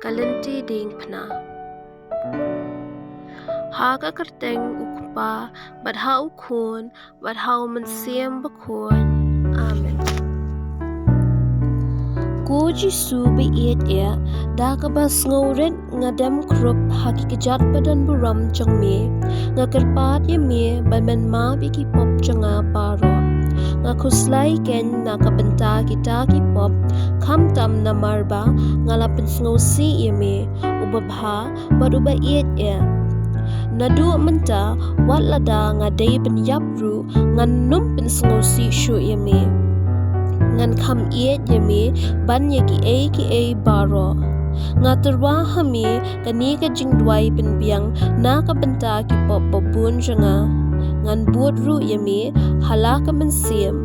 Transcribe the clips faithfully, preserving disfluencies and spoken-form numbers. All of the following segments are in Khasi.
Ka lynti diengphna. Ha ka kyrteng u Kpa, bad ha u Khun, bad ha u Mynsiem Bakhuid. Amen. Ko Jisu ba ïeit, da kaba sngewrit nga dem khrup ha ki kjat ba don burom jong me. Nga kyrpad ïa me ban men map ïa ki pop jong nga baroh. Nga khuslai keiñ na ka bynta kita ki pop, khamtam namar ba nga la pynsngewsih ïa me, uba bha bad uba ïeit. Naduh mynta, wat lada nga dei ban ïap ruh, ngan nym pynsngewsih shuh ïa me. Ngan kham ïeit ïa me ban ïa kiei kiei baroh. Nga tyrwa ha me kane ka jingduwai pynbiang na ka bynta ki pop ba bun jong nga. Ngan bud ruh ïa me ha la ka mynsiem,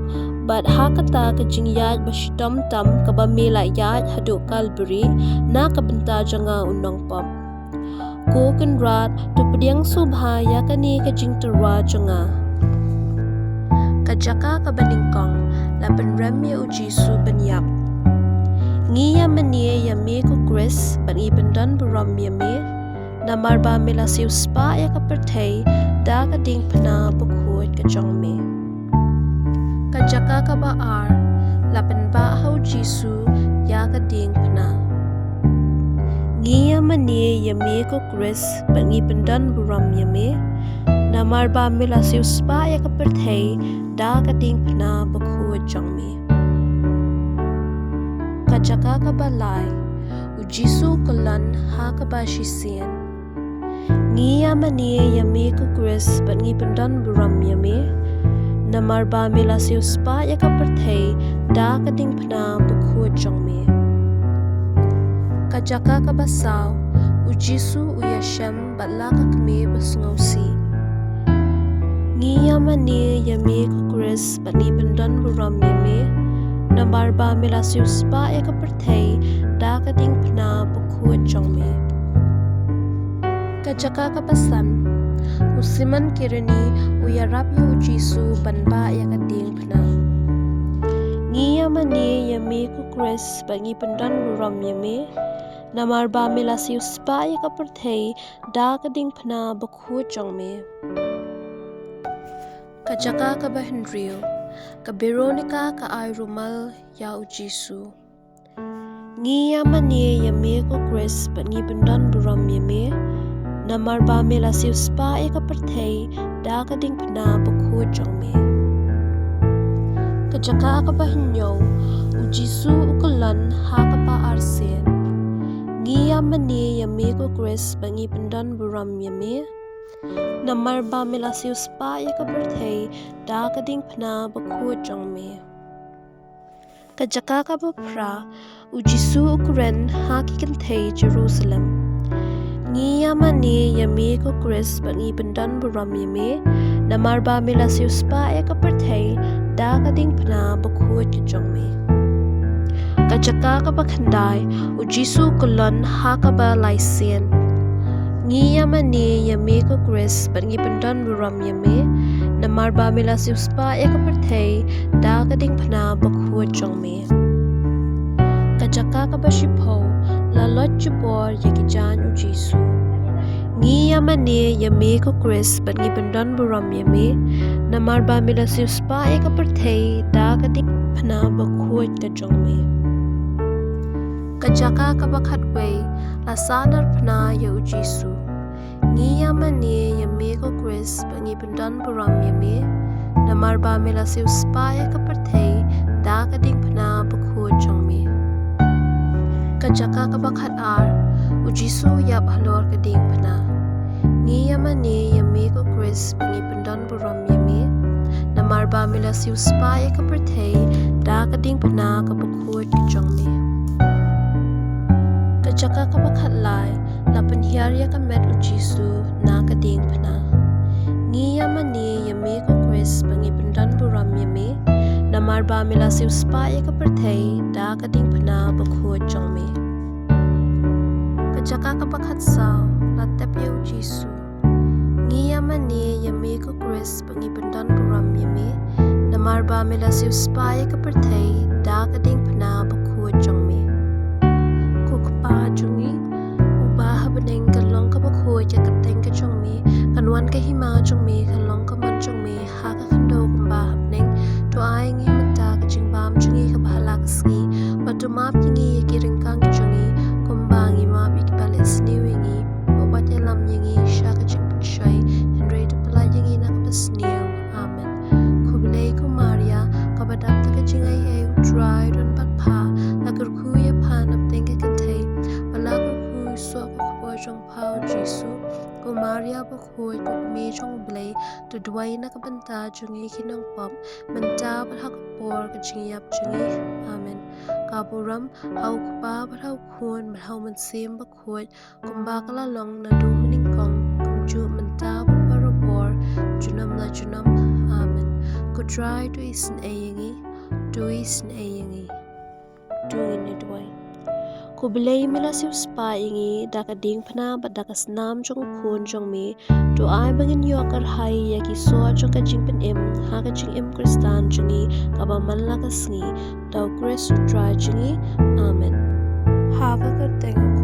bad ha kata ka jingïaid ba shitom tam kaba me la ïaid haduh Kalbari na ka bynta jong nga u nongpop. Ko Kynrad, to pdiang sngewbha ïa kane ka jingtyrwa jong nga. Ka jaka kaba nyngkong, la pynrem ïa u Jisu ban ïap. Ngi ïa mane ïa me ko Khrist bad ngi pyndon burom ïa me, namar ba me la siewspah ïa ka pyrthei da ka diengphna bakhuid ka jong me. Ka jaka kaba ar, la pynbah ha u Jisu ïa ka diengphna. Ngi ïa mane ïa me ko Khrist bad ngi pyndon burom ïa me, namar ba me la siewspah ïa ka pyrthei da ka diengphna bakhuid jong me. Ka jaka kaba lai, u Jisu u kyllon ha kaba shisien. Ngi ïa mane ïa me ko Khrist bad ngi pyndon burom ïa me, namar ba me la siewspah ïa ka pyrthei da ka diengphna bakhuid jong me. Ka jaka kaba saw, u Jisu u ïashem bad la ka kmie ba sngewsih. Ngi ïa mane ïa me ko Khrist bad ngi pyndon burom ïa me, namar ba me la siewspah ïa ka pyrthei da ka diengphna bakhuid jong me. Ka jaka kaba san, u Simon Kireni u ïarap ïa u Jisu ban bah ïa ka diengphna. Ngi ïa mane ïa me ko Khrist bad ngi pyndon burom ïa me, namar ba me la siewspah ïa ka pyrthei da ka diengphna bakhuid jong me. Ka jaka kaba hynriew, ka Veronica ka ai rumal ïa u Jisu. Ngi ïa mane ïa me ko Khrist bad ngi pyndon burom ïa me, namar ba me la siewspah ïa ka pyrthei da ka diengphna bakhuid jong me. Ka jaka kaba hynñiew, u Jisu u kyllon ha kaba arsien. Ngi ïa mane ïa me ko Khrist bad ngi pyndon burom ïa me, namar ba me la siewspah ïa ka pyrthei da ka diengphna bakhuid jong me. Ka jaka kaba phra, u Jisu u kren ha ki kynthei Jerusalem. Ngi ïa mane ïa me ko Khrist bad ngi pyndon burom ïa me, namar ba me la siewspah ïa ka pyrthei da ka diengphna bakhuid ka jong me. Ka jaka kaba khyndai, u Jisu u kyllon ha kaba laisien. Ngi ïa mane ïa me ko Khrist bad ngi pyndon burom ïa me, namar ba me la siewspah ïa ka pyrthei da ka diengphna bakhuid jong me. Ka jaka kaba shiphew, la loit jubor ïa ki jaiñ u Jisu. Ngi ïa mane ïa me ko Khrist bad ngi pyndon burom ïa me, namar ba me la siewspah ïa ka pyrthei da ka diengphna bakhuid ka jong me. Ka jaka kaba khatwei, la sahnarphna ïa u Jisu. Ngi ïa mane ïa me ko Khrist bad ngi pyndon burom ïa me, namar ba me la siewspah ïa ka pyrthei da ka diengphna bakhuid jong me. Ka jaka kaba khatar, u Jisu u ïap halor ka diengphna. Ngi ïa mane ïa me ko Khrist bad ngi pyndon burom ïa me, namar ba me la siewspah ïa ka pyrthei da ka diengphna kaba khuid ka jong me. Ka jaka kaba khatlai, la pynhiar ïa ka met u Jisu na ka diengphna. Ngi ïa mane ïa me ko Khrist bad ngi pyndon burom ïa me, namar ba me la siewspah ïa ka pyrthei da ka diengphna bakhuid jong me. Ka jaka kaba khatsaw, la tep ïa u Jisu. Ngi ïa mane ïa me ko Khrist bad ngi pyndon burom ïa me, namar ba me la siewspah ïa ka pyrthei da ka diengphna bakhuid jong me. Ko Kpa jong ngi, hapdeng kan long kaba khuid ïa ka kyrteng ka jong me, kan wan ka hima jong me, kan long ka mon jong me ha ka khyndew kumba hapdeng. To ai ngi mynta ka jingbam jong ngi kaba ha la ka sngi, bad to map ïa ngi ïa ki ryngkang ki jong ngi, kumba ngi map ïa kiba leh sniew ïa ngi, bad wat ïalam ïa ngi sha ka jingpynshoi, hynrei to pyllait ïa ngi na kaba sniew. Amen. Khublei ko Maria, kaba dap da ka jingaiei, U Trai u don bad pha, la kyrkhu ïa pha na pdeng ki kynthei, bad la kyrkhu ïa u soh ka kpoh jong pha U Jisu. Ko Maria bakhuid, ko Kmie jong U Blei, to duwai na ka bynta jong ngi ki nongpop, mynta bad ha ka por ka jingïap jong ngi. Amen. Ka burom ha U Kpa bad ha U Khun bad ha U Mynsiem Bakhuid, kumba ka la long naduh mynnyngkong, kumjuh mynta bad barabor, junom la junom. Amen. Ko Trai to isynei ïa ngi, to isynei ïa ngi. To ngin ïa duwai. Ko Blei, me la siewspah ïa ngi da ka diengphna bad da ka snam jong U Khun jong me, to ai ba ngin ïoh kyrhai ïa ki soh jong ka jingpynim ha ka jingim Khristan jong ngi kaba man la ka sngi, da U Khrist U Trai jong ngi. Amen. Ha ka kyrteng U